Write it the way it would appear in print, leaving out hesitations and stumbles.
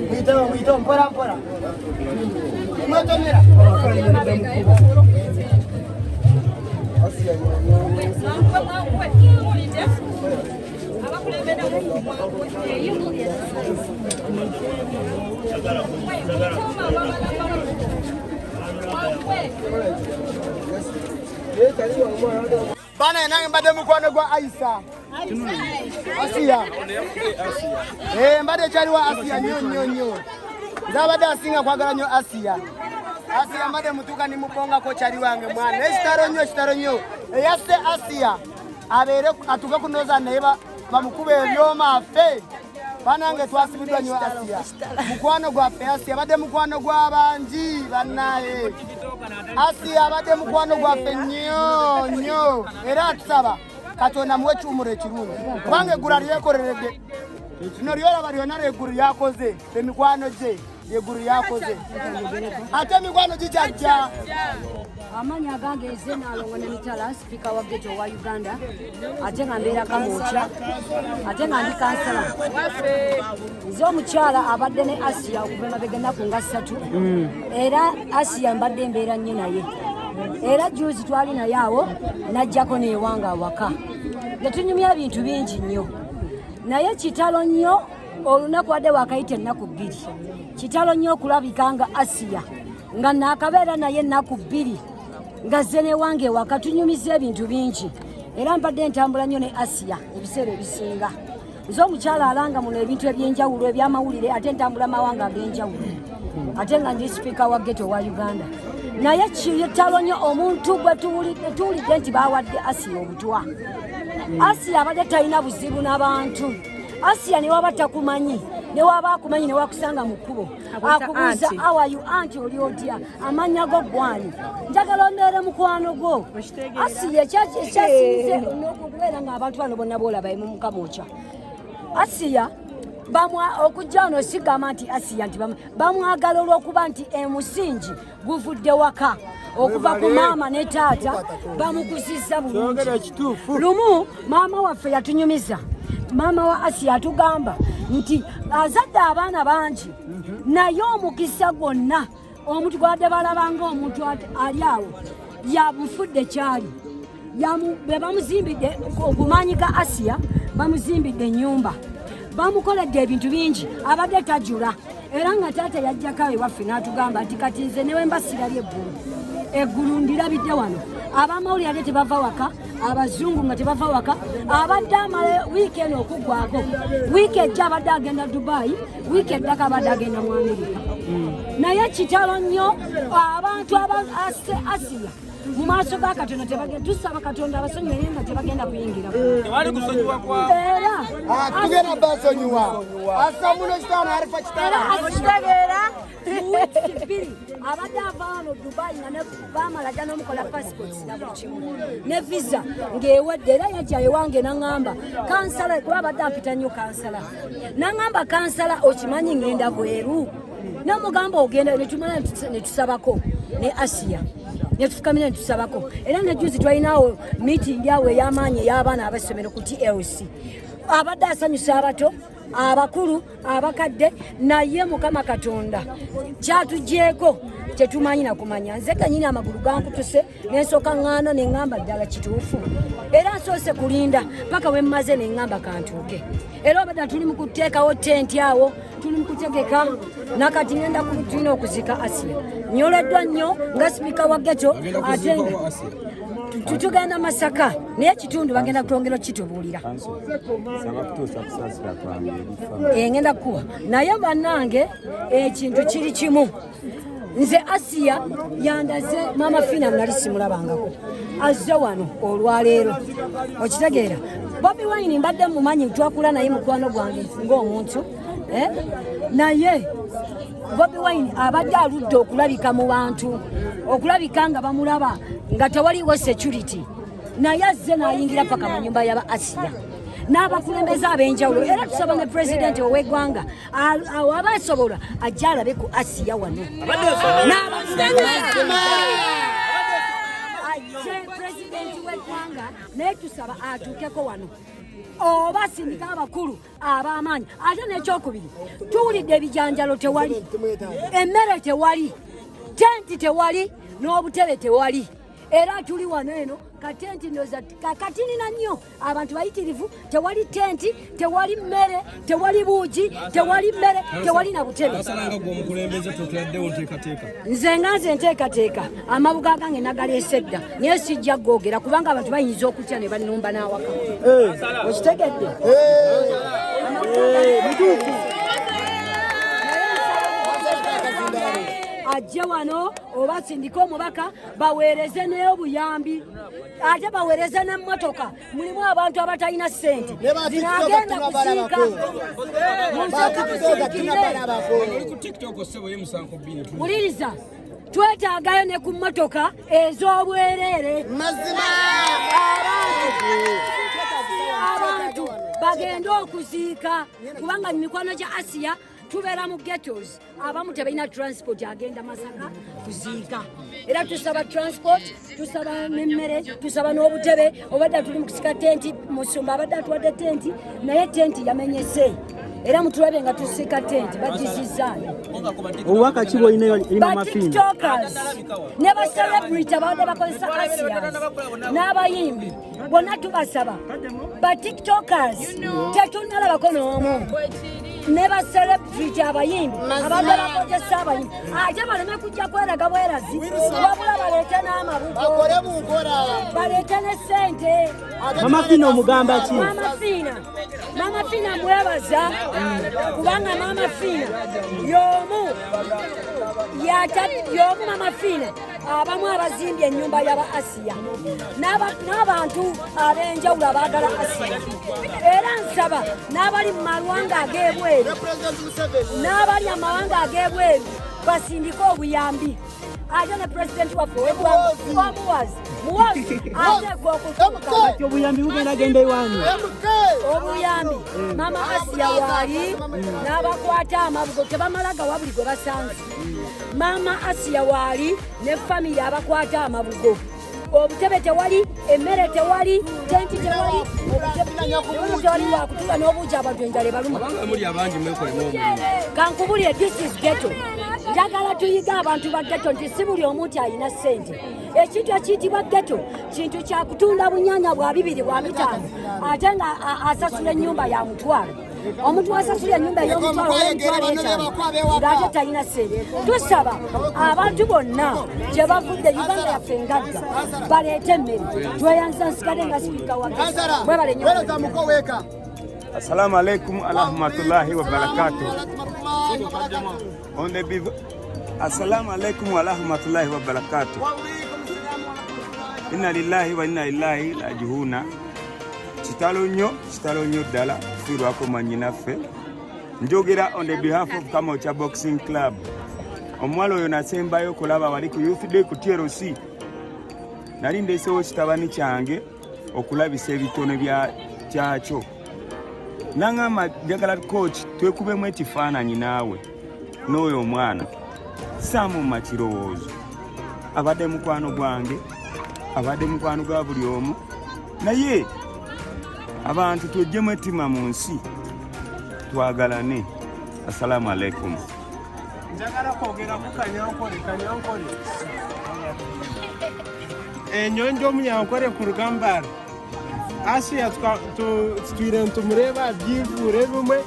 Muyitewo, muyitewo, mpola mpola. Mwetomera. Bana nange mbadde mukwano gwa Aisa. Asiya. Eh, mbadde kyaliwa Asiya nnyo nnyo nnyo. Nze abadde asinga kwagala nnyo Asiya. Asiya mbadde mutuuka ni mubongako kyali wange mwana. Naye kitalo nnyo, kitalo nnyo. Eyasse Asiya abeere atuuke ku Northern naye bamukube ebyoma afe. Banange twasibiddwa nnyo Asiya. Mukwano gwaffe Asiya abadde mukwano gw'abangi bannaye. Asiya abadde mukwano gwaffe nnyo nnyo era atusaba Katonda muwe ekiwummulo ekirungi kubanga eggulu alyekoleredde. Lino lyolaba lyonna lyeggulu lyakoze emikwano gye lyeggulu lyakoze ate emikwano gikyajja. Amannya agange nze Nalongo Namitala, sipiika wa ghetto owa Uganda, ate nga mbeera Kamwokya, ate nga ndi kansala. Nze omukyala abadde ne Asiya okuva emabega ennaku nga 3, era Asiya mbadde mbeera nnyo naye, era juzi twali naye awo n'ajjako n'ewange awaka ne tunyumya ebintu bingi nnyo. Naye kitalo nnyo, olunaku wadde wakayita ennaku 2, kitalo nnyo okulabika nga Asiya nga naakabeera naye ennaku 2 nga zze n'ewange ewaka tunyumiza ebintu bingi. Era mbadde ntambula nnyo ne Asiya ebiseera ebisinga. Nze omukyala alanga muno ebintu ebyenjawulo ebyamawulire, ate ntambula mawanga ag'enjawulo, ate nga ndi sipiika wa ghetto wa Uganda. Naye kitalo nnyo omuntu gwe tuwulidde nti bawadde Asiya obutwa. Asiya abadde talina buzibu n'abantu. Asiya ne waba takumanyi, ne waba akumanyi, ne wakusanga mu kkubo akubuuza how are you auntie, oli otya, amannya go gwani, njagala ombeere mukwano gwo. Asiya ekyasinze n'okubeera ng'abantu bano bonna boolaba mu Mukamwokya, Asiya okujja wano sigamba nti Asiya nti bamwagala olw'okuba nti emusingi guvudde waka okuva ku maama ne taata bamukuzizza bulungi. Lumu maama waffe yatunyumiza, maama wa Asiya atugamba nti azadde abaana bangi, naye omukisa gwonna omuntu gwadde balabanga omuntu ali awo yamufudde kyali bwe bamuzimbidde okumaanyi ga Asiya, bamuzimbidde ennyumba, bamukoledde ebintu bingi, abadde tajula. Era nga taata yajjako ewaffe n'atugamba nti kati nze newe mba sirabye eggulu, eggulu ndirabidde wano. Abamawulire ate tebava waka, abazungu nga tebava waka. Abadde amala wiiki eno okuggwako, wiiki ejja abadde agenda Dubai, wiiki eddako abadde agenda mu Amerika. Naye kitalo nnyo abantu aba Asiya mu maaso ga Katonda tebagenda, tusaba Katonda abasonyiwe, naye nga tebagenda kuyingira. Tewali kusonyiwa kwa Era tugenda basonyiwa asa muno kitana arifa kitana. Era mu wiiki 2 abadde ava wano Dubai nga ne bamala dda n'omukola passport na buli kimu ne visa ng'ewedde. Era yajja ewange n'aŋŋamba kansala, kuba abadde ampita nnyo kansala, n'aŋŋamba kansala okimanyi ŋŋenda bweru, namugamba ogenda, netumala netusabako ne Asiya netufukamira netusabako. Era ne juzi twalinawo meeting awo ey'amaanyi ey'abaana ab'essomero ku TLC. Abadde asanyusa abato, abakulu, abakadde, naye Mukama Katonda kyatugyeko tetumanyi nakumanya. Nze kenyini amagulu gankutuse nensooka ŋŋaana neŋŋamba ddala kituufu, era nsoose kulinda paka we mmaze neŋŋamba kantuuke. Era obadda tuli mu kuteekawo tenti awo, tuli mu kutegeka nakati ngenda tulina okuziika Asiya. Nyoleddwa nnyo nga sipiika wa ghetto, ate nga tugenda Masaka, naye ekitundu bagenda kutwongera okukitubuulira. Ngenda kukuwa. Naye bannange ekintu kiri kimu, nze Asiya yandaze Maama Fina nali simulabangako, azze wano olwaleero. Okitegeera, Bobi Wine mbadde mumanyi, twakula naye, mukwano gwange ng'omuntu, eh? Naye Bobi Wine abadde aludde okulabika mu bantu, okulabika nga bamulaba nga tewaliwo security, naye azze n'ayingira paka mu nyumba yaba Asiya n'abakulembeze ab'enjawulo. Era tusaba ne pulezidenti ow'eggwanga aba asobola ajje alabe ku Asiya wano n'abakulembeze ajje. Pulezidenti w'eggwanga naye tusaba atuukeko wano oba sindika abakulu ab'amaanyi. Ate n'ekyokubiri, tuwulidde ebijanjalo tewali, emmere tewali, tenti tewali, n'obutebe tewali. Era tuli wano eno katenti ndoza kakatinina nnyo, abantu bayitirivu, tewali tenti, tewali mmere, tewali buugi, tewali mmere, tewali na butebe. Asalanga gwe omukulembeze, totaddewo nteekateeka? Nze nga nze nteekateeka, amabuga gange nagaleese dda, naye sijja googera kubanga abantu bayinza okutya ne bannumba n'awaka. Okitegedde? Mutuufu. Ajje wano oba sindike omubaka, baweereze n'obuyambi, ate baweereze n'emmotoka. Mulimu abantu abatalina ssente Ne ba zinagenda TikTok kuziika. Munsooka musiikirire. Oli ku TikTok, ssebo, ye musanko bbiri. Wuliriza, twetaagayo ne ku mmotoka ez'obwereere. Mazima. Abantu bagende okuziika, kubanga mikwano gya Asiya tubeera mu ghettos, abamu tebalina transport agenda Masaka kuziika. Era tusaba transport, tusaba n'emmere, tusaba n'obutebe. Obadde tuli mu kusika tenti, musumba abadde atuwadde tenti, naye tenti yamenyese, era mutulabe nga tusika tenti bagizizaayo. Obubaka ki bwolina eri Mama Fina? Batiktokers ne ba celebrity abadde bakozesa Asias n'abayimbi bonna tubasaba. Ba TikTokers tetunalabako n'omu, ne ba celebrity abayimbi abadde bakozesa abayimbi, ate baleme kujja kweraga bwerazi, wabula baleete n'amabugo. Bakole mu nkola. Baleete ne ssente. Mama Fina omugamba ki? Mama Fina, Mama Fina mwebaza, kubanga Mama Fina y'omu y'omu Mama Fina abamu abazimbye ennyumba y'aba Asiya n'abantu ab'enjawulo abaagala Asiya. Era nsaba n'abali mu mawanga ag'ebweru Ne President Museveni. n'abali amawanga ag'ebweru basindike obuyambi. Ate ne pulezidenti waffe ow'eggwanga omuwazi muwazi ateekwa okutuuka. Kati obuyambi bugenda genda ewanyu? MK. Obuyambi, Mama Asiya waali n'abakwata amabugo tebamala gawa buli gwe basanze. Mama Asiya waali ne famire abakwata amabugo. Obutebe tewali, emmere tewali, tenti tewali, obutebe tewali, wakutula n'obuugi, abantu enjala ebaluma. Kubanga muli abangi, mwekolemu omulimu. Kankubulire, this is ghetto. Njagala tuyige abantu ba ghetto nti si buli omu nti alina ssente. Ekintu ekiyitibwa ghetto kintu kyakutunda bunyanya bwa 2 bwa 5, ate nga asasula ennyumba ya mutwalo. Omuntu asasula ennyumba ey'omutwalo oba emitwalo 5 ng'ate talina ssente. Tusaba abantu bonna gye bavudde, Uganda yaffe engagga, baleete emmere. Tweyanza, nsigale nga sipiika wa ghetto. Kansala. Mwebale nnyo. Weereza muko weeka. Assalamu alaikum warahmatullahi wabarakatuh. On the biv- Assalamu alaikum warahmatullahi wabarakatuh. Inna lillahi wa inna ilaihi raji'una. Kitalo nnyo, kitalo nnyo ddala kufiirwako mwannyinaffe. Njogera on the behalf of Kamwokya Boxing Club. Omuwala oyo nasembayo kulaba wali ku Youth Day ku TLC. Nali ndeesewo kitabani kyange okulabisa ebitono bya kyakyo. Naŋŋamba, "Njagala coach twekubemu ekifaananyi naawe n'oyo omwana." Saamumma kirowoozo. Abadde mukwano gwange, abadde mukwano gwa buli omu, naye abantu tweggyemu ettima mu nsi, twagalane. Assalamu alaikum. Njagala kwogeraku Kanyankole. Kanyankole, enyonjo omunyankole kuruga Mbara. Asiya tutwire nitumureeba byivuure ebimwe.